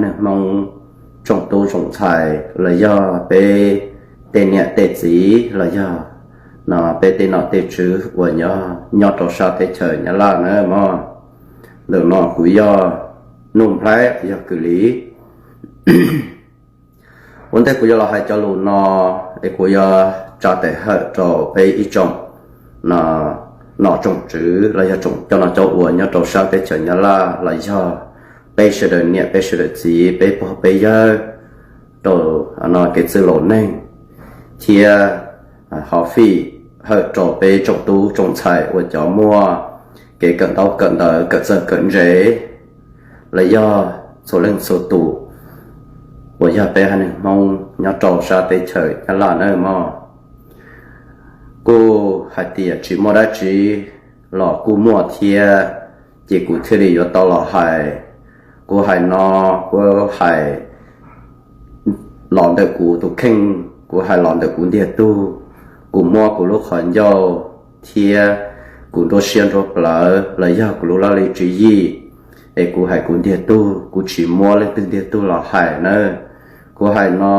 neeg Hmoob tsoom tub tsoom ntxhais los yog peb tej niam tej txiv los yog no peb tej nom tej tswv uas nyob nyob rau sab teb chaws Nyab Laj na mog. Ntawm no kuv yog Nuj Nplhaib yog Kwm Lis. Ua ntej kuv yuav los hais cov lus no es kuv yuav tsa tes hawm rau peb ib tsoom nom tsoom tswv los yog tsoom cov nom cov ua nyob rau sab teb chaws Nyab Laj los yog peb sawv daws niam peb sawv daws txiv peb pog peb yawg rau no kev txwj laus neeg thiab hov fij hawm rau peb tsoom tub tsoom ntxhais uas cov muaj kev kawm ntaub kawm ntawv kawm txawj kawm ntse los yog txhua leej txhua tus uas yog peb haiv neeg Hmoob nyob rau sab teb chaws Nyab Laj na mog. Kuj hais tias tsis muaj dab tsi los kuj muaj thiab, ces kuv thiaj li yuav tau los hais. Kuv hais no kuv hais los ntawm kuv tus kheej, kuv hais los ntawm kuv ntiag tug, kuv muab kuv lub qhov ncauj thiab kuv nruab siab nruab plawv los yog kuv lub laj lim tswv yim, es kuv hais kuv ntiag tug, kuv tsis muab leej twg ntiag tug los hais nawb. Kuv hais no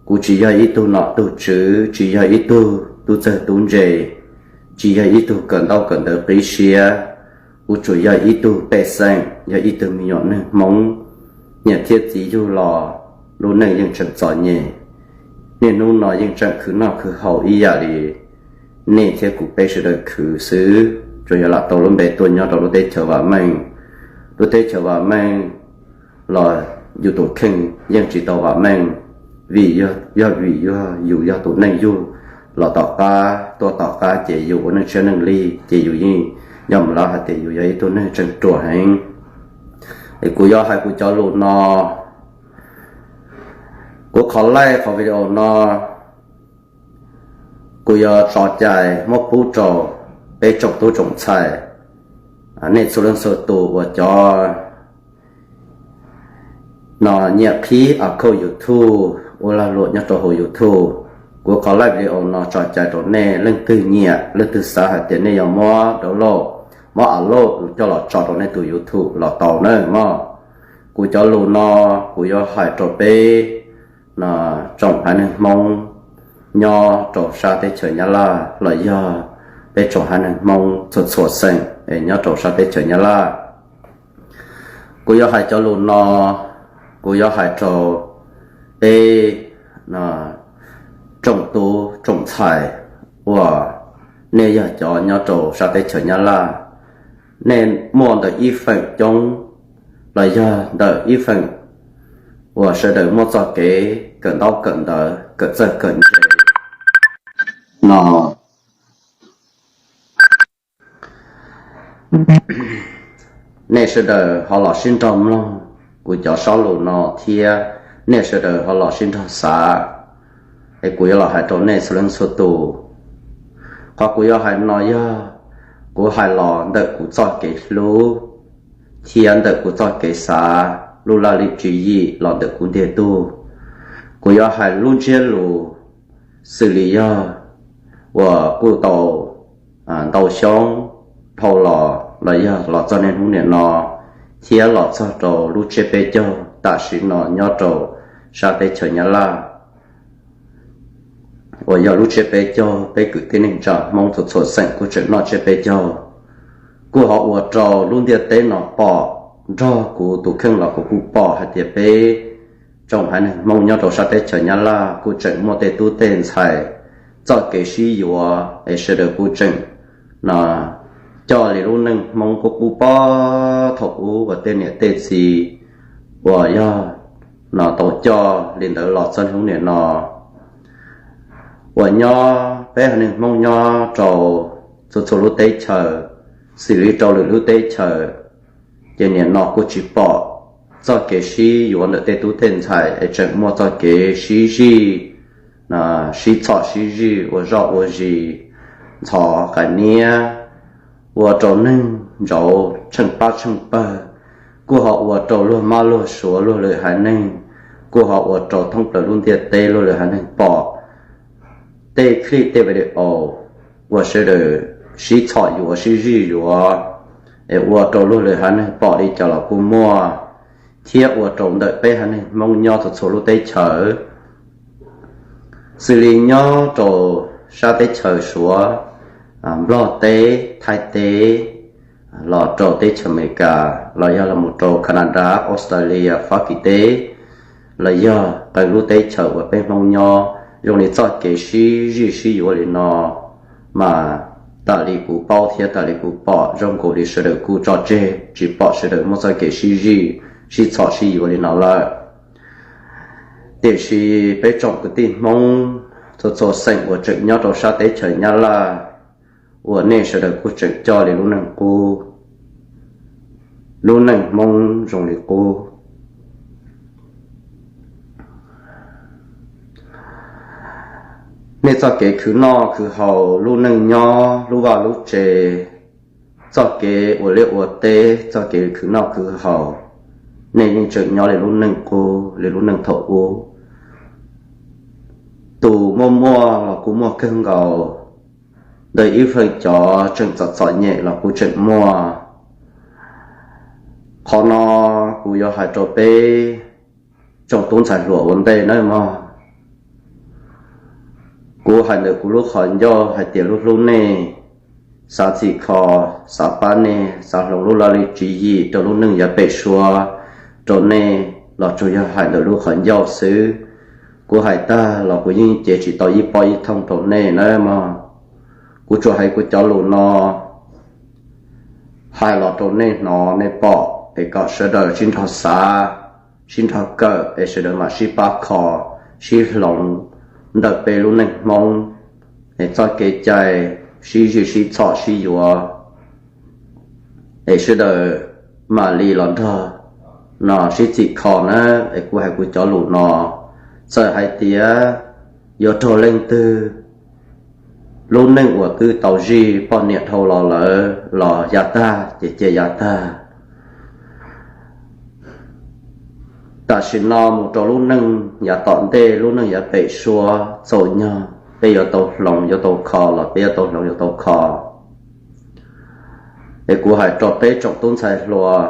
kuv tsis yog ib tug nom tug tswv, tsis yog ib tug tub txawg tub ntse, tsis yog ib tug kawm ntaub kawm ntawv qib siab. Kuv tsuas yog ib tug pej xeem, yog ib tug me nyuam neeg Hmoob, niam thiab txiv yug los lub neej yeej tseem txom nyem. Niaj hnub no yeej tseem khwv noj khwv haus ib yam li nej thiab kuv peb sawv daws khwv xwb, tsuas yog lam tau lub npe tuaj nyob rau lub teb chaws vam meej. Lub teb chaws vam meej los yus tus kheej yeej tsis tau vam meej, vim yog vim yog yus yog tus neej yug los tom qab tuaj tom qab ces yus ua neej tshiab neej lig ces yus yeej yog mus lawv hais tias yus yog ib tug neeg tseem ruam heev. Es kuv yuav hais kuv cov lus no, kuv qhov laij qhov video no kuv yuav tso cai muab pub rau peb tsoom tub tsoom ntxhais, nej txhua leej txhua tus uas cov no nyiam qhib account YouTube ua lag luam nyob rau hauv YouTube. Kuv qhov laij video no tso cai rau nej, leej twg nyiam leej twg xav hais tias nej yuav muab download, muab upload coj los tso rau nej tus YouTube los tau nawb mog. Kuv cov lus no kuv yuav hais rau peb tsoom haiv neeg Hmoob nyob rau sab teb chaws Nyab Laj los yog peb tsoom haiv neeg Hmoob txhua txhua xeem es nyob rau sab teb chaws Nyab Laj. Kuv yuav hais cov lus no, kuv yuav hais rau peb tsoom tub tsoom ntxhais uas nej yog cov nyob rau sab teb chaws Nyab Laj, nej muaj ntawm ib feem coob los yog ntawm ib feem uas sawv daws muaj txoj kev kawm ntaub kawm ntawv kawm txawj kawm ntse no, nej sawv daws ho los sib nrog mloog kuv cov sob lus no thiab nej sawv daws ho los sib nrog xav, es kuv yuav los hais rau nej txhua leej txhua tus. Qhov kuv yuav hais no yog kuv hais los ntawm kuv txoj kev hlub thiab ntawm kuv txoj kev xav, lub laj lim tswv yim los ntawm kuv ntiag tug. Kuv yuav hais lub ntsiab lus xws li yog uas kuj tau ntau xyoo dhau los los yog los txog niaj hnub niam no thiab los txog rau lub tsiab peb caug tam sim no nyob rau sab teb chaws Nyab Laj, uas yog lub tsiab peb caug peb kwv tij neej tsa Hmoob txhua txhua xeem kuj tseem noj tsiab peb caug. Kuj ho ua rau lub ntiaj teb no pom, nrog kuv tus kheej los kuv kuj pom hais tias peb tsoom haiv neeg Hmoob nyob rau sab teb chaws Nyab Laj kuj tseem muaj tej tub tej ntxhais txoj kev sib yuav es sawv daws kuj tseem no coj li lub neej Hmoob qub qub pob thaum ub uas tej niam tej txiv uas yog no tau coj li ntawd los txog hnub niam no, uas nyob peb haiv neeg Hmoob nyob rau txhua txhua lub teb chaws, xws li rau lwm lub teb chaws, ces niam no kuj tsis pom txoj kev sib yuav ntawm tej tub tej ntxhais es tseem muaj txoj kev sib zij, sib txhom sib zij ua zoj ua zis, ntxhov qas niab, ua rau neeg ntsauv tsheej pab tsheej pawg, kuj ho ua rau luag mab luag suav luag lwm haiv neeg, kuj ho ua rau thoob plaws lub ntiaj teb luag lwm haiv neeg pom tej clip tej video uas sawv daws sib txhom yuav sib zij yuav, es ua rau luag lwm haiv neeg pom li cas los kuj muaj, thiab ua rau ntawm peb haiv neeg Hmoob nyob txhua txhua lub teb chaws, xws li nyob rau sab teb chaws Suav, Nplog teb, Thaib teb, los rau teb chaws Amelikas, los yog los mus rau Canada, Australia, Fab Kis teb, los yog qee lub teb chaws uas peb Hmoob nyob, zoo li txoj kev sib zij sib yuav li no, mas tam li kuv paub thiab tam li kuv pom, zoo nkaus li sawv daws kuj tso tseg tsis pom sawv daws muaj txoj kev sib zij sib txhom sib yuav li no lawm. Tiam sis peb tsoom kwv tij Hmoob txhua txhua xeem uas tseem nyob rau sab teb chaws Nyab Laj, uas nej sawv daws kuj tseem coj li lub neej qub, lub neej Hmoob zoo li qub. Nej txoj kev khwv noj khwv haus, lub neej nyob, lub vaj lub tsev, txoj kev ua liaj ua teb, txoj kev khwv noj khwv haus, nej yeej tseem nyob li lub neej qub li lub neej thaum ub. Tus muaj muaj los kuj muaj kawg nkaus, ntawm ib feem cov tseem txom txom nyem los kuj tseem muaj. Qhov no kuv yuav hais rau peb tsoom tub ntxhais hluas ua ntej nawb mog. Kuv hais ntawm kuv lub qhov ncauj hais tias hlub hlub nej, xav txhim kho, xav pab nej, xav hloov lub laj lim tswv yim rau lub neej yav pem suab rau nej los tsuas yog hais ntawm lub qhov ncauj xwb. Kuv hais tag los kuv yeej cev tsis tau ib pob ib thooj rau nej nawb mog. Kuv tsuas hais kuv cov lus no hais los rau nej hnov nej pom es kom sawv daws sib nrog xav, sib nrog kawm es sawv daws mam sib pab kho, sib hloov ntawm peb lub neej Hmoob es txoj kev cai sib zij sib txhom sib yuav es sawv daws mam li los nrog no sib txhim kho na. Es kuv hais kuv cov lus no, txawm hais tias yuav raug leej twg lub neej uas twb tau zij poj niam dhau los lawm los yav tag ces cia yav tag. Tam sim no mus rau lub neej yav tom ntej, lub neej yav pem suab txaus nyog peb yuav tau hloov yuav tau kho los peb yuav tau hloov yuav tau kho. Es kuv hais rau peb tsoom tub ntxhais hluas,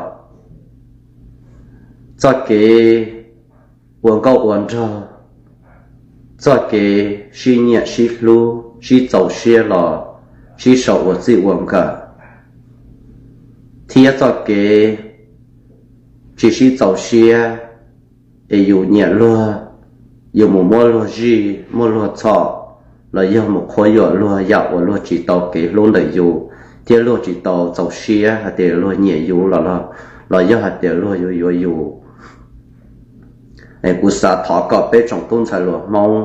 txoj kev ua nkauj ua nraug, txoj kev sib nyiam sib hlub sib txaus siab los sib sau ua txij ua nkawm, thiab txoj kev tsis sib txaus siab es yus nyiam luag, yus mus muab luag zij muab luag txhom, los yog mus qhuab yuam luag yam uas luag tsis tau kev hlub ntawm yus, thiab luag tsis tau txaus siab hais tias luag nyiam yus los, los yog hais tias luag yuav yuav yus. Es kuv xav thov kom peb tsoom tub ntxhais hluas Hmoob,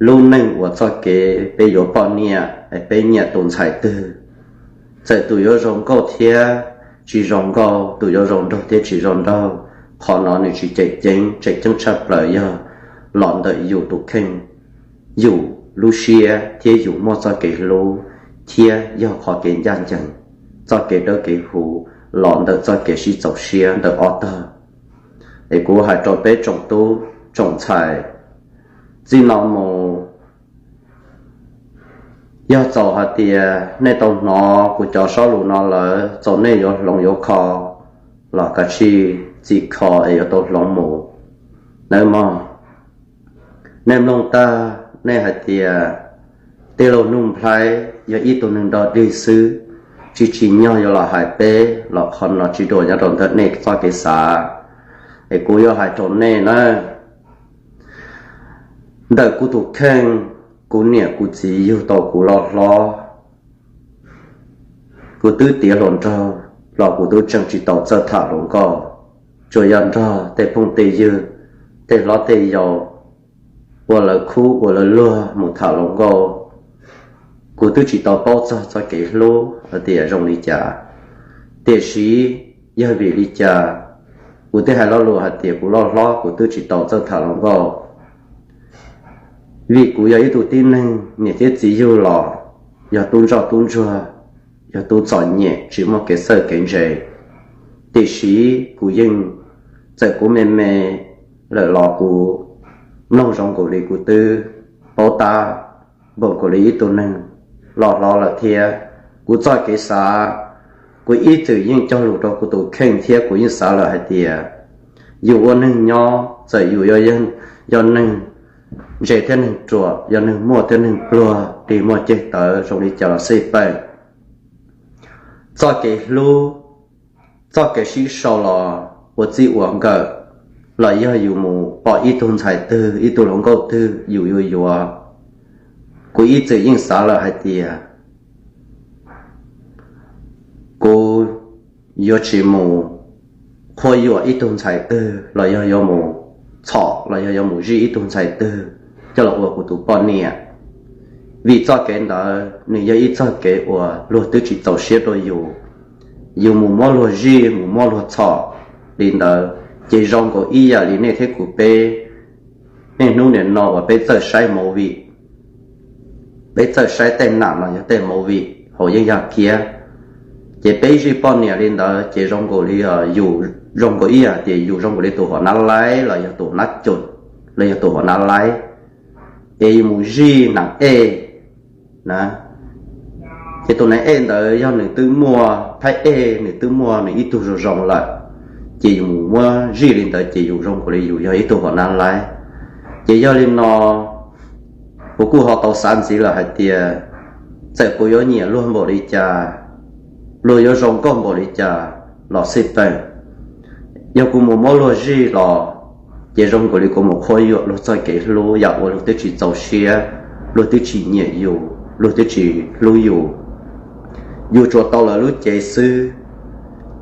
lub neej uas txoj kev peb yuav poj niam es peb nyiam tus ntxhais twg, txawm tus yuav zoo nkauj thiab tsis zoo nkauj, tus yuav zoo nraug thiab tsis zoo nraug, qhov no nws tsis tseem ceeb, tseem ceeb tshaj plaws yog los ntawm yus tus kheej, yus lub siab thiab yus muaj txoj kev hlub, thiab yog qhov kev ncaj ncees, txoj kev dawb kev huv los ntawm txoj kev sib txaus siab ntawm ob tog. Es kuv hais rau peb tsoom tub tsoom ntxhais, txij no mus yog txaus hais tias nej tau hnov kuv cov sob lus no lawm, txaus nej yuav hloov yuav kho los kav tsij txhim kho es yuav tau hloov mus nawb mog. Nej mloog tag nej hais tias tij laug Nuj Nplhaib yog ib tug neeg dog dig xwb, tsis tsim nyog yuav los hais peb los qhov no tsis dua nyob rau ntawm nej txoj kev xav. Es kuv yuav hais rau nej na, ntawm kuv tus kheej, kuv niam kuv txiv yug tau kuv loj hlob, kuv twb tiav hluas nraug los kuv twb tseem tsis tau txawj tham hluas nkauj, tsuas yog nrog tej phooj tej ywg, tej hlob tej yau ua lawv khub ua lawv luag mus tham hluas nkauj. Kuv twb tsis tau paub txog txoj kev hlub hais tias zoo li cas, tiam sis yog vim li cas kuv thiaj hais lo lus hais tias kuv loj hlob kuv twb tsis tau txawj tham hluas nkauj? Vim kuv yog ib tug tib neeg niam thiab txiv yug los yog tub ntsoj tub ntsuag, yog tub txom nyem tsis muaj kev txawj kev ntse, tiam sis kuv yeej, txawm kuv me me lawm los kuv mloog zoo nkaus li kuv twb paub tab npaum nkaus li ib tug neeg loj hlob lawm thiab. Kuv txoj kev xav, kuv ib txwm yeej cog lus rau kuv tus kheej thiab kuv yeej xav lawm hais tias Yus ua neeg nyob txawm yus yog neeg ntse thiab neeg ruam, yog neeg muaj thiab neeg pluag, dig muaj ceg tawv zoo li cas los xij peem, txoj kev hlub, txoj kev sib sau los ua txij ua nkawm, los yog yus mus pom ib tug ntxhais twg ib tug hluas nkauj twg yus yuav yuav. Kuv ib txwm yeej xav lawm hais tias kuv yuav tsis mus qhuab yuam ib tug ntxhais twg los yog yuav mus txhom los yog yuav mus zij ib tug ntxhais twg coj los ua kuv tus poj niam. Vim txoj kev ntawd nws yog ib txoj kev uas luag twb tsis txaus siab rau yus. Yus mus muab luag zij mus muab luag txhom li ntawd, ces zoo nkaus ib yam li nej thiab kuv peb niaj hnub nim no uas peb txawj saib movie, peb txawj saib tej nam los yog tej movie hauv yeeb yaj kiab. Ces peb zij poj niam li ntawd ces zoo nkaus li yus zoo nkaus ib yam tias yus zoo nkaus li tus hom nab laib los yog tus nab cum los yog tus hom nab laib, es yus mus zij nam ej na. Ces tus nam ej ntawd yog nws twb muaj phab ej, nws twb muaj nws ib tug zoo zoo lawm, ces yus mus muab zij li ntawd ces yus zoo nkaus li yus yog ib tug hom nab laib. Ces yog li no kuv kuj ho tau xav ntxiv lawm hais tias txawm kuv yuav nyiam luag npaum li cas, luag yuav zoo nkauj npaum li cas los xij peem, yog kuv mus muab luag zij los ces zoo nkaus li kuv mus qhuab yuam luag txoj kev hlub yam uas luag twb tsis txaus siab, luag twb tsis nyiam yus, luag twb tsis hlub yus. Yus tsuas tau lawv lub cev xwb,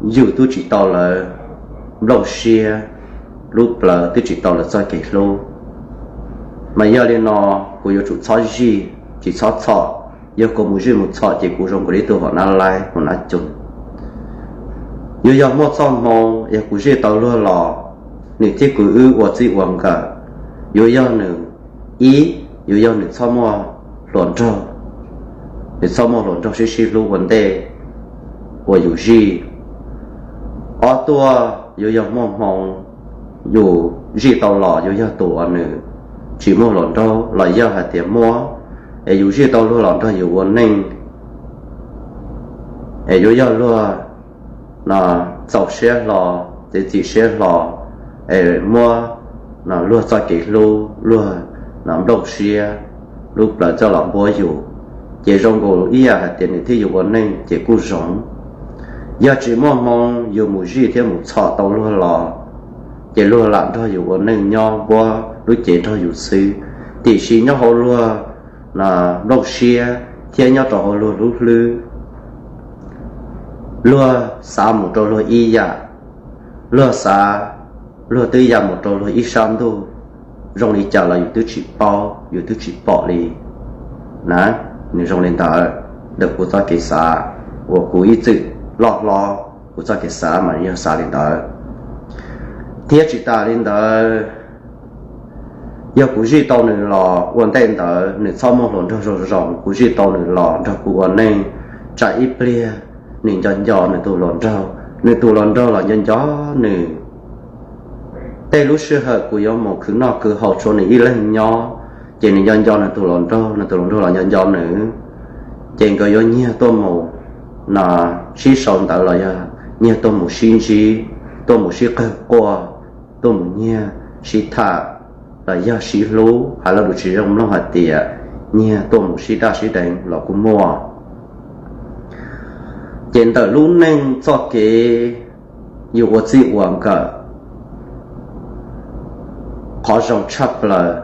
yus twb tsis tau lawv nplooj siab, lub plawv twb tsis tau lawv txoj kev hlub. Mas yog li no kuv yuav tsum txhob zij, tsis txhob txhom. Yog kuv mus zij mus txhom ces kuv zoo nkaus li ib tug hom nab laib hom nab cum. Yuav yog muaj txoj hmoo yog kuv zij tau luag los, nws thiab kuv wb ua txij ua nkawm, yuav yog nws, ib, yuav yog nws txhob muaj hluas nraug, nws txhob muaj hluas nraug sib sib hlub ua ntej uas yus zij. Ob tuaj, yuav yog muaj hmoo yus zij tau los yuav yog tus uas nws tsis muaj hluas nraug los yog hais tias muaj, es yus zij tau luag los nrog yus ua neej, es yuav yog luag txaus siab hlo, txiav txim siab hlo, es muab luag txoj kev hlub, luag nplooj siab, lub plawv coj los npuab yus, ces zoo nkaus ib yam hais tias nws thiab yus ua neej ces kuj zoo. Yog tsis muaj hmoo yus mus zij thiab mus txhom tau luag los, ces luag lam nrog yus ua neej nyob npuab lub cev nrog yus xwb, tiam sis nyob hauv luag nplooj siab thiab nyob rau hauv luag lub hlwb, luag xav mus rau luag ib yam, luag xav, luag twb ya mus rau luag ib sab ntuj, zoo li cas los yus twb tsis paub, yus twb tsis pom li na. Nws zoo li ntawd, ntawm kuv txoj kev xav uas kuv ib txwm loj hlob, kuv txoj kev xav mas yog xav li ntawd. Thiab tsis tas li ntawd, yog kuv zij tau nws los ua ntej ntawd nws txhob muaj hluas nraug zoo zoo, kuv zij tau nws los nrog kuv ua neej, tsam ib pliag nws nco nco nws tus hluas nraug, nws tus hluas nraug los nco nco nws. Tej lub sij hawm kuv yuav mus khwv noj khwv haus tshuav nws ib leeg nyob, ces nws nco nco nws tus hluas nraug, nws tus hluas nraug los nco nco nws, ces nkawd yuav nyiag tuaj mus sib sau ntawv los yog nyiag tuaj mus sib ntsib, tuaj mus sib qawg quaj, tuaj mus nyiag sib tham, los yog sib hlub, hais lo lus tsis zoo mloog hais tias nyiag tuaj mus sib daj sib deev los kuj muaj. Ces ntawm lub neej txoj kev yus ua txij ua nkawm, qhov zoo tshaj plaws,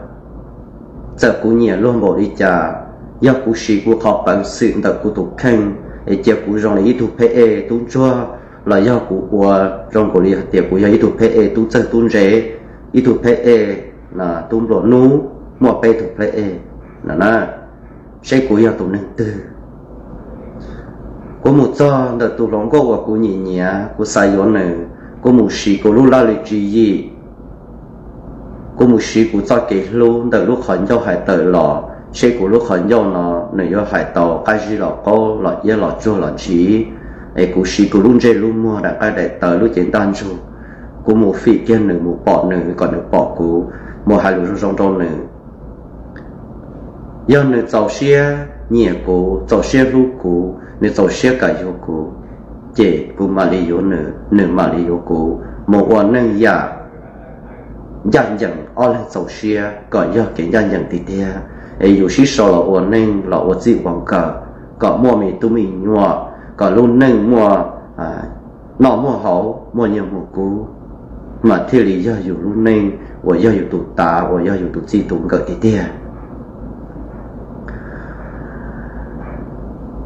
txawm kuv nyiam luag npaum li cas, yog kuv siv kuv qhov peev xwm ntawm kuv tus kheej es cia kuv zoo li ib tug pheb ej tub ntsuag, los yog kuv ua zoo nkaus li hais tias kuv yog ib tug pheb ej tub txawj tub ntse, ib tug pheb ej tub nplua nuj, muaj peb tug pheb ej no na, seb kuv yog tus neeg twg. Kuv mus txog ntawm tus hluas nkauj uas kuv nyiam nyiam, kuv xav yuav nws, kuv mus siv kuv lub laj lim tswv yim, kuv mus siv kuv txoj kev hlub ntawm lub qhov ncauj hais tawm los, seb kuv lub qhov ncauj no nws yuav hais tau qab zib los qaub los iab los tsuag los ntsim, es kuv siv kuv lub ntsej lub muag daim qaib daim taw lub cev ntaj ntsug, kuv mus fim kiag nws mus pom nws kom nws pom kuv, mus hais lus zoo zoo rau nws. Yog nws txaus siab nyiam kuv, txaus siab hlub kuv, nws txaus siab kam yuav kuv, ces kuv mam li yuav nws, nws mam li yuav kuv, mus ua neej yam ncaj ncees, ob leeg txaus siab kom yog kev ncaj ncees tiag tiag, es yus sib sau los ua neej los ua txij ua nkawm, kom muaj me tub me nyuam, kom lub neej muaj noj muaj haus, muaj nyiaj muaj kub, mas thiaj li yog yus lub neej uas yog yus tus tav, uas yog yus tus txij tus nkawm tiag tiag.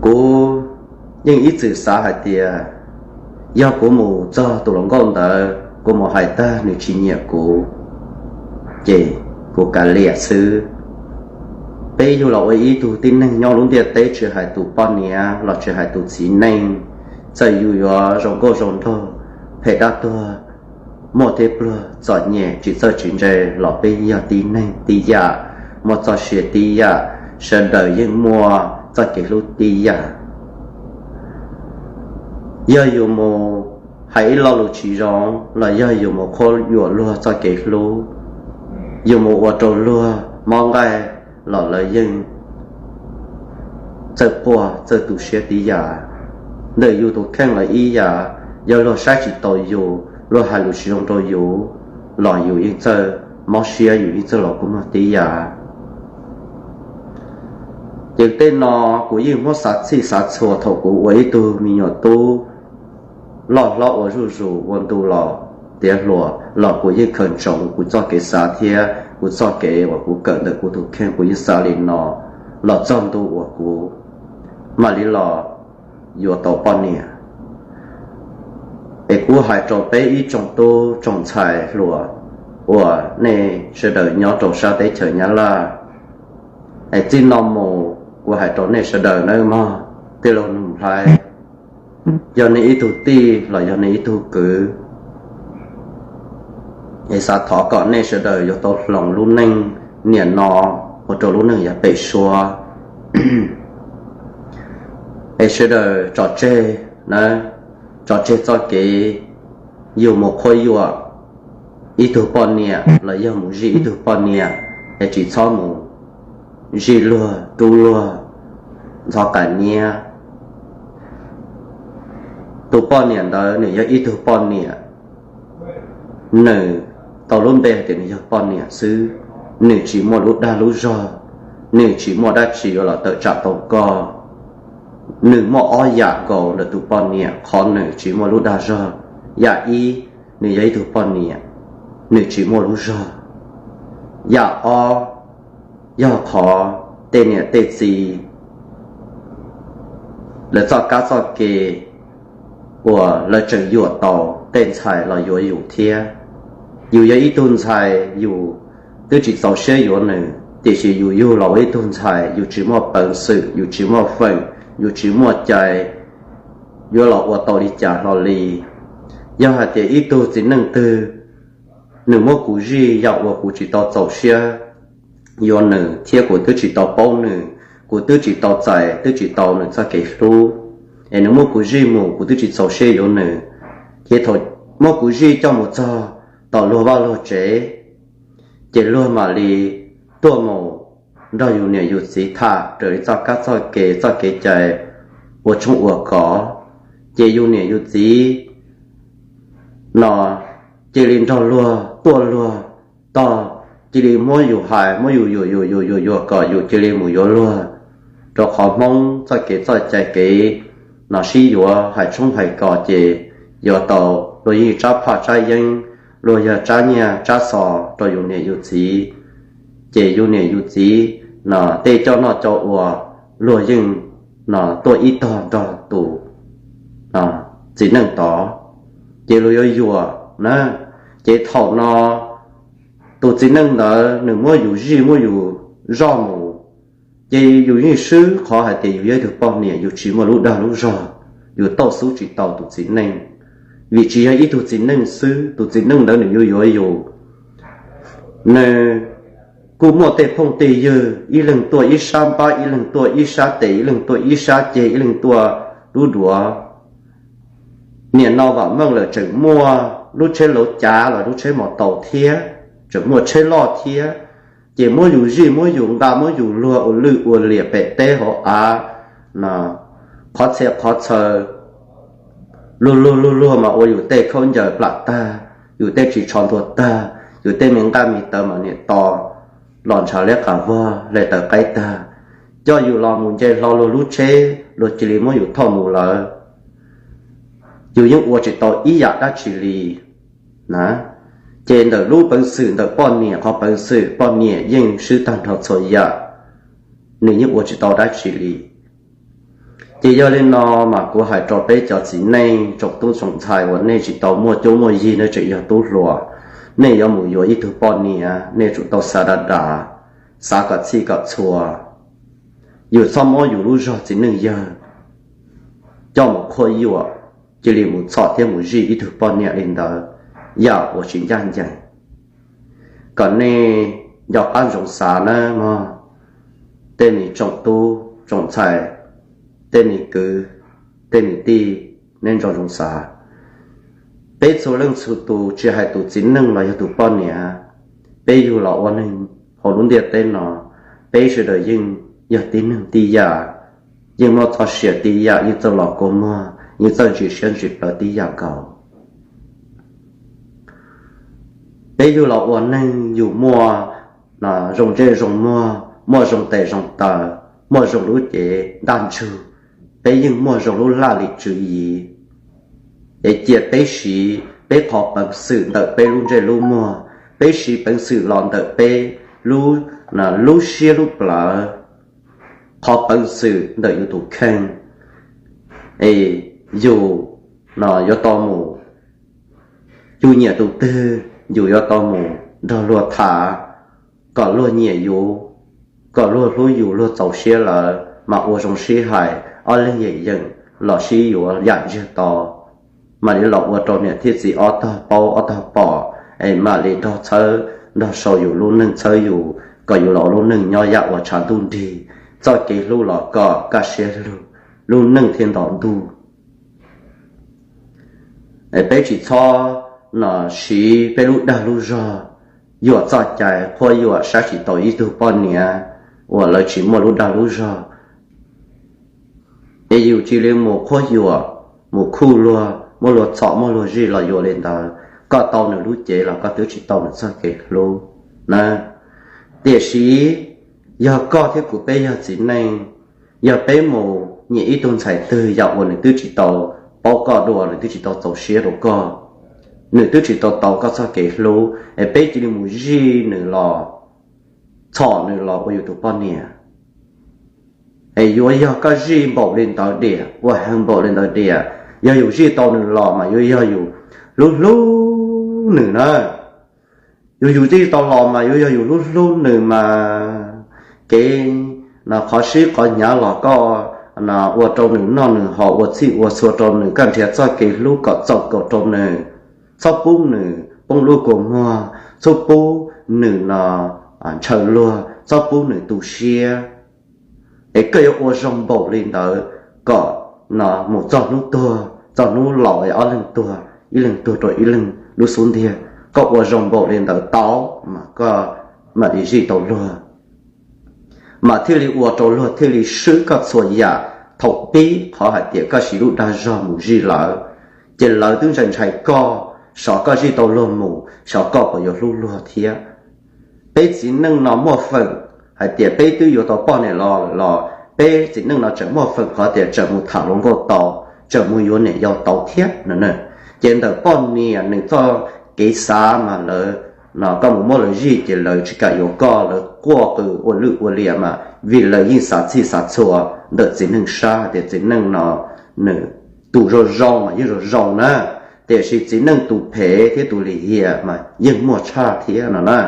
Kuv yeej ib txwm xav hais tias yog kuv mus txog tus hluas nkauj ntawd, kuv mus hais tag nws tsis nyiam kuv, ces kuv kav liam xwb. Peb yug los ua ib tug tib neeg nyob lub ntiaj teb, tsis hais tus poj niam los tsis hais tus txiv neej, txawm yus yuav zoo nkauj zoo nraug, phem dab tuag, muaj thiab pluag, txom nyem, tsis txawj tsis ntse, los peb yog tib neeg tib yam, muaj txoj sia tib yam, sawv daws yeej muaj txoj kev hlub tib yam. Yog yus mus hais ib lo lus tsis zoo los yog yus mus qhuab yuam luag txoj kev hlub, yus mus ua rau luag mob nqaij los lawv yeej txawj quaj txawj tu siab tib yam. Ntawm yus tus kheej los ib yam, yog luag saib tsis taus yus, luag hais lus tsis zoo rau yus los yus yeej txawj mob siab, yus yeej txawj los kua muag tib yam. Ces tej no kuv yeej muab xav txhij xav txhua thaum kuv ua ib tug me nyuam tub loj hlob ua zuj zus ua ntu los tiav hluas los kuv yeej khaws ntsoov kuv txoj kev xav thiab kuv txoj kev uas kuv kawm ntawm kuv tus kheej, kuv yeej xav li no los txog ntu uas kuv mam li los yuav tau poj niam. Es kuv hais rau peb ib tsoom tub tsoom ntxhais hluas uas nej sawv daws nyob rau sab teb chaws Nyab Laj, es txij no mus kuv hais rau nej sawv daws nawb mog, tij laug Nuj Nplhaib, yog nej ib tug tij los yog nej ib tug kwv, es xav thov kom nej sawv daws yuav tau hloov lub neej niam no ua rau lub neej yav pem suab. Es sawv daws tso tseg na, tso tseg txoj kev yus mus qhuab yuam ib tug poj niam los yog mus zij ib tug poj niam, es tsis txhob mus zij luag rub luag ntxhov qas nyiab. Tus poj niam ntawd nws yog ib tug poj niam, nws tau lub npe hais tias nws yog poj niam xwb, nws tsis muaj lub dag lub zog, nws tsis muaj dab tsi yuav los tawm tsam tau koj. Nws muaj ob yam nkaus ntawm tus poj niam, qhov nws tsis muaj lub dag zog. Yam ib, nws yog ib tug poj niam, nws tsis muaj lub zog. Yam ob, yog qhov tej niam tej txiv lawv txoj kab txoj ke uas lawv tseem yuam tau tej ntxhais los yuav yus thiab. Yus yog ib tug ntxhais yus twb tsis txaus siab yuav nws, tiam sis yus yug los ua ib tug ntxhais yus tsis muaj peev xwm, yus tsis muaj feem, yus tsis muaj cai yuav los ua tau li cas hlo li. Yog hais tias ib tug txiv neej twg nws muab kuv zij yam uas kuv tsis tau txaus siab yuav nws thiab kuv twb tsis tau paub nws, kuv twb tsis tau txais, twb tsis tau nws txoj kev hlub, es nws muab kuv zij mus kuv twb tsis txaus siab yuav nws, ces thaum muab kuv zij coj mus txog tom luag vaj luag tsev, ces luag mam li tuaj mus nrog yus niam yus txiv tham raws li txoj kab txoj ke txoj kev cai ua tshoob ua kos, ces yus niam yus txiv no cia li nrog luag tuaj luag tog, cia li muab yus hais muab yus yuam yuam yuam yuam yuam kom yus cia li mus yuav luag, rau qhov Hmoob txoj kev txoj cai kev no sib yuav hais tshoob hais kos ces yuav tau luag yeej tsab phaj tsab yeeb, luag yog tsab nyiaj tsab xos rau yus niam yus txiv, ces yus niam yus txiv no tej coj noj coj ua luag yeej no tuaj ib tog nrog tus txiv neej tod, ces luag yuav yuam na. Ces thaum no tus txiv neej ntawd nws muab yus zij muab yus zoj mus, ces yus yeej swb qhov hais tias yus yog ib tug poj niam yus tsis muaj lub dag lub zog, yus tauj xub tsis tau tus txiv neej, vim tsis yog ib tug txiv neej xwb, tus txiv neej ntawd nws yuav yuav yus, nws kuj muaj tej phooj tej ywg, ib leeg tuaj ib sab npab, ib leeg tuaj ib sab tes, ib leeg tuaj ib sab ceg, ib leeg tuaj lub duav, niam no vam meej lawm tseem muaj lub tsheb lauv cav los lub tsheb mos taus thiab, tseem muaj tsheb loj thiab, ces muab yus zij muab yus nqa muab yus luag ua lwj ua liam pem teb hauv av, qhov txhia qhov txhaw, luag luag luag luag mas ua yus tej khaub ncaws plam tag, yus tej ris tsho ntuag tag, Yus tej me nqaj me taw mas niam tos los ntshav liab qas vog hle taws qaib tag, coj yus los mus nce hlo luag lub tsheb, luag cia li muab yus thauj mus lawm. Yus yeej ua tsis tau ib yam dab tsi li na. Ces ntawm lub peev xwm ntawm poj niam, qhov peev xwm poj niam yeej swb tag nrho txhua yam, nws yeej ua tsis tau dab tsi li. Ces yog li no mas kuv hais rau peb cov txiv neej tsoom tub tsoom ntxhais uas nej tsis tau muaj cuab muaj yig, nej tseem yog tub hluas, nej yuav mus yuav ib tug poj niam, nej tsum tau xav dav dav, xav kom txhij kom txhua. Yus txhob muab yus lub zog txiv neej yawg coj mus qhuab yuam, cia li mus txhom thiab mus zij ib tug poj niam li ntawd, yam uas tsis ncaj ncees. Kom nej nco qab ntsoov xav nawb mog, tej me tsoom tub tsoom ntxhais, tej me kwv, tej me tij, nej nco ntsoov xav. Peb txhua leej txhua tus, tsis hais tus txiv neej los yog tus poj niam, peb yug los ua neeg hauv lub ntiaj teb no, peb sawv daws yeej yog tib neeg tib yam, yeej muaj txoj sia tib yam, yeej txawj los kua muag, yeej txawj ntsim siab ntsim plawv tib yam nkaus. Peb yug los ua neeg yus muaj zoo ntsej zoo muag, muaj zoo tes zoo taw, muaj zoo lub cev ntaj ntsug, peb yeej muaj zoo lub laj lim tswv yim. Es cia peb siv peb qhov peev xwm ntawm peb lub ntsej lub muag, peb siv peev xwm los ntawm peb lub, lub siab lub plawv, qhov peev xwm ntawm yus tus kheej, es yus no yuav tau mus, yus nyiam tus twg yus yuav tau mus nrog luag tham, kom luag nyiam yus, kom luag hlub yus, luag txaus siab lawm mas ua zoo sib hais, ob leeg yeem yeem los sib yuav yam ntsiag to, mam li los ua rau niam thiab txiv ob tog paub ob tog pom, es mam li nrog txhawb nrog sau yus lub neej, txhawb yus kom yus los ua lub neej nyob yam uas tshav ntuj nrig, txoj kev hlub los kom kaj siab lug, lub neej thiaj nto ntuj. Peb tsis txhob no siv peb lub dag lub zog yuam txoj cai qhuab yuam saib tsis taus ib tug poj niam uas lawv tsis muaj lub dag lub zog. Es yus cia li mus qhuab yuam, mus khuj luag, muab luag txhom muab luag zij los yuav li ntawd, koj tau nws lub cev los koj twb tsis tau nws txoj kev hlub na. Tiam sis yog koj thiab kuv peb yog txiv neej, yog peb mus nyiam ib tug ntxhais twg yam uas nws twb tsis tau paub koj dua, nws twb tsis tau txaus siab rau koj, nws twb tsis tau tau koj txoj kev hlub, es peb cia li mus zij nws los, txhom nws los ua yus tus poj niam, es yuav yog koj zij npaum li ntawd diam, ua heev npaum li ntawd diam. Yog yus zij tau nws los mas yuav yog yus hlub hlub nws na. Yus yus zij tau los mas yuav yog yus hlub hlub nws mas, kev no qhov sib qhov hnyav los koj ua rau nws noj nws haus, ua txhij ua txhua rau nws, koj nrhiav txoj kev hlub kom txaus nkaus rau nws. Txhob pub nws poob lub kua muag, txhob pub nws no ntshaw luag, txhob pub nws tu siab. Es koj yuav ua zoo npaum li ntawd kom no mus txog hnub tuag, txog hnub laus es ob leeg tuag, ib leeg tuag rau ib leeg lub xub ntiag, koj ua zoo npaum li ntawd tau mas koj mam li zij tau luag, mas thiaj li ua rau luag thiaj li swb koj txhua yam. Thaum pib qhov hais tias koj siv lub dag zog mus zij lawv, ces lawv twb ntshai ntshai koj, xyov koj zij tau luag mus xyov koj puas yuav hlub luag thiab. Peb txiv neej no muaj feem hais tias peb twb yuav tau poj niam los lawm los peb txiv neej no tseem muaj feem qhov tias tseem mus tham hluas nkauj tau, tseem mus yuav niam yau tau thiab no. Ces ntawm poj niam nws txoj kev xav mas lawv no koj mus muab lawv zij ces lawv tsis kam yuav koj, lawv quaj qw ua lwj ua liam mas vim lawv yeej xav txhij xav txhua. Ntawm txiv neej sab hais tias txiv neej no nws tus zoo zoo mas yeej zoo zoo na, tiam sis txiv neej tus phem thiab tus lim hiam mas yeej muaj tshaj thiab no na.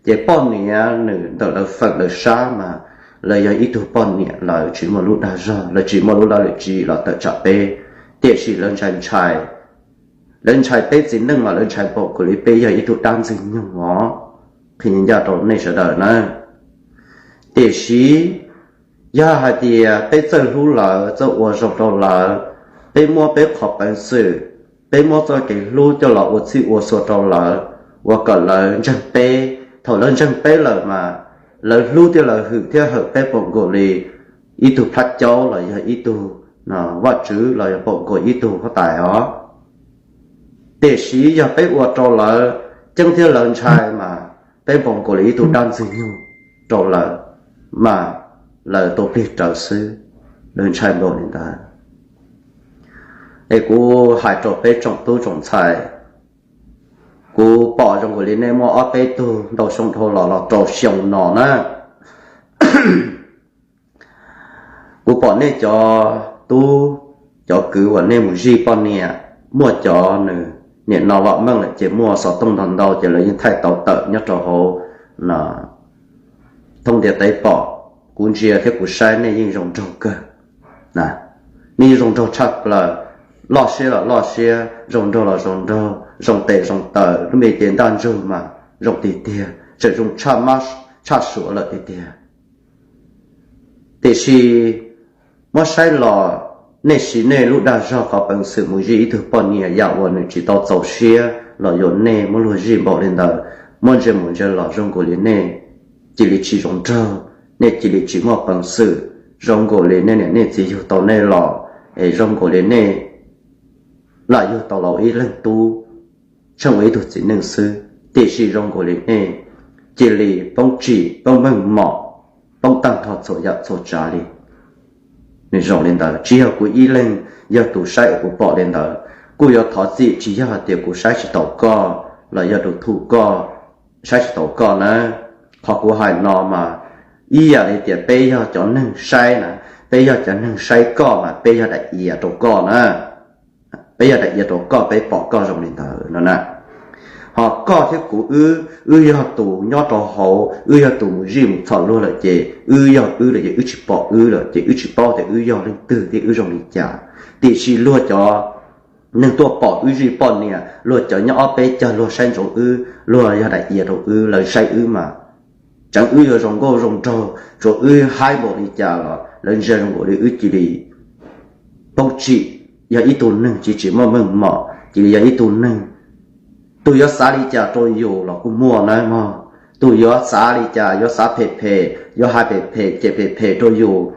Ces poj niam nws ntawm lawv feem lawv sab mas lawv yog ib tug poj niam, lawv tsis muaj lub dag zog, lawv tsis muaj lub laj lim tswv yim los tawm tsam peb, tiam sis lawv ntshai ntshai. Lawv ntshai peb txiv neej mas lawv ntshai npaum nkaus li peb yog ib tug dab ntxwg nyoog os, qhia ncaj rau nej sawv daws na. Tiam sis yog hais tias peb txawj hlub lawv, txawj ua zoo rau lawv, peb muab peb qhov peev xwm, peb muab txoj kev hlub coj los ua txhij ua txhua rau lawv, ua kom lawv ntseeg peb. Thaum lawv ntseeg peb lawm mas lawv hlub thiab lawv hwm thiab hawm peb npaum nkaus li ib tug plab caub los yog ib tug vaj tswv los yog npaum nkaus ib tug huab tais os. Tiam sis yog peb ua rau lawv ceeb thiab lawv ntshai mas peb npau nkaus li ib tug dab ntxwg nyoog rau lawv, mas lawv tau plig rawv xwb, lawv ntshai npaum li ntawd. Es kuv hais rau peb tsoom tub tsoom ntxhais, kuv pom zoo nkaus li nej muaj ob peb tug ntau xyoo dhau los los rau xyoo no na. Kuv pom nej cov tub, cov kwv uas nej mus zij poj niam, muaj cov nws niam no vam meej lawm ces muaj xov tooj ntau ntau ces lawv yeej thaij tau tawm nyob rau hauv thooj ntiaj teb pom. Kuv ntsia thiab kuv saib nej yeej zoo nraug kawg, nej yeej zoo nraug tshaj plaws, loj siab los loj siab, zoo nraug los zoo nraug, zoo tes zoo taw, lub me cev ntaj ntsug mas zoo tiag tiag, tseem zoo tshaj suav lawm tiag tiag. Tiam sis muab saib los nej siv nej lub dag zog qhov peev xwm mus zij ib tug poj niam yam uas nws tsis tau txaus siab los yuav nej muab luag zij npaum li ntawd, muab ntsia mus ntsia los zoo nkaus li nej cia li tsis zoo nraug, nej cia li tsis muaj peev xwm, zoo nkaus li nej niam nej txiv yug tau nej los, es zoo nkaus li nej lam yug tau los ib leeg tub, tsheej ua ib tug txiv neej xwb, tiam sis zoo nkaus li nej cia li poob tsim poob meej mom, poob tag nrho txhua yam txhua tsav li. Nws zoo li ntawd, tsis yog kuv ib leeg, yog tus saib uas kuv pom li ntawd. Kuj yuav thov txim tsis yog hais tias kuv saib tsis taus koj los yog tus thuj koj, saib tsis taus koj na. Qhov kuv hais no mas ib yam li tias peb yog cov neeg saib na, peb yog cov neeg saib koj mas peb yog daim iav rau koj na. Peb yog daim iav rau koj, peb pom koj zoo li ntawd no na. Ho koj thiab kuv wb, wb yog tus nyob rau hauv, wb yog tus mus zij mus txhom luag lawm ces wb yog wb lawm ces wb tsis pom wb lawm ces wb tsis paub tias wb yog leej twg thiab wb zoo li cas. Tiam sis luag cov neeg tuaj pom wb zij poj niam, luag cov nyob ob peb caug luag saib ntsoov wb, luag yog daim iav rau wb, lawv saib wb mas tseev wb yuav zoo nkauj zoo nraug, tsuas wb haib npaum li cas los lawv ntsia zoo nkaus li wb cia li poob tsim, yog ib tug neeg tsis tsis muaj meej mom, cia li yog ib tug neeg, tus yuav xav li cas rau yus los kuj muaj na mog. Tus yuav xav li cas, yuav xav phem phem, yuav hais phem phem cem phem phem rau yus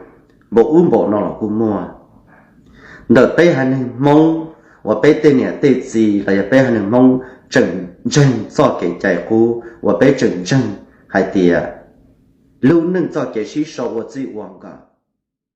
npaum ub npaum no los kuj muaj. Ntawm peb haiv neeg Hmoob uas peb tej niam tej txiv los yog peb haiv neeg Hmoob tseem ntseeg txoj kev cai qub uas peb tseem ntseeg hais tias lub neej txoj kev sib sau ua txij ua nkawm,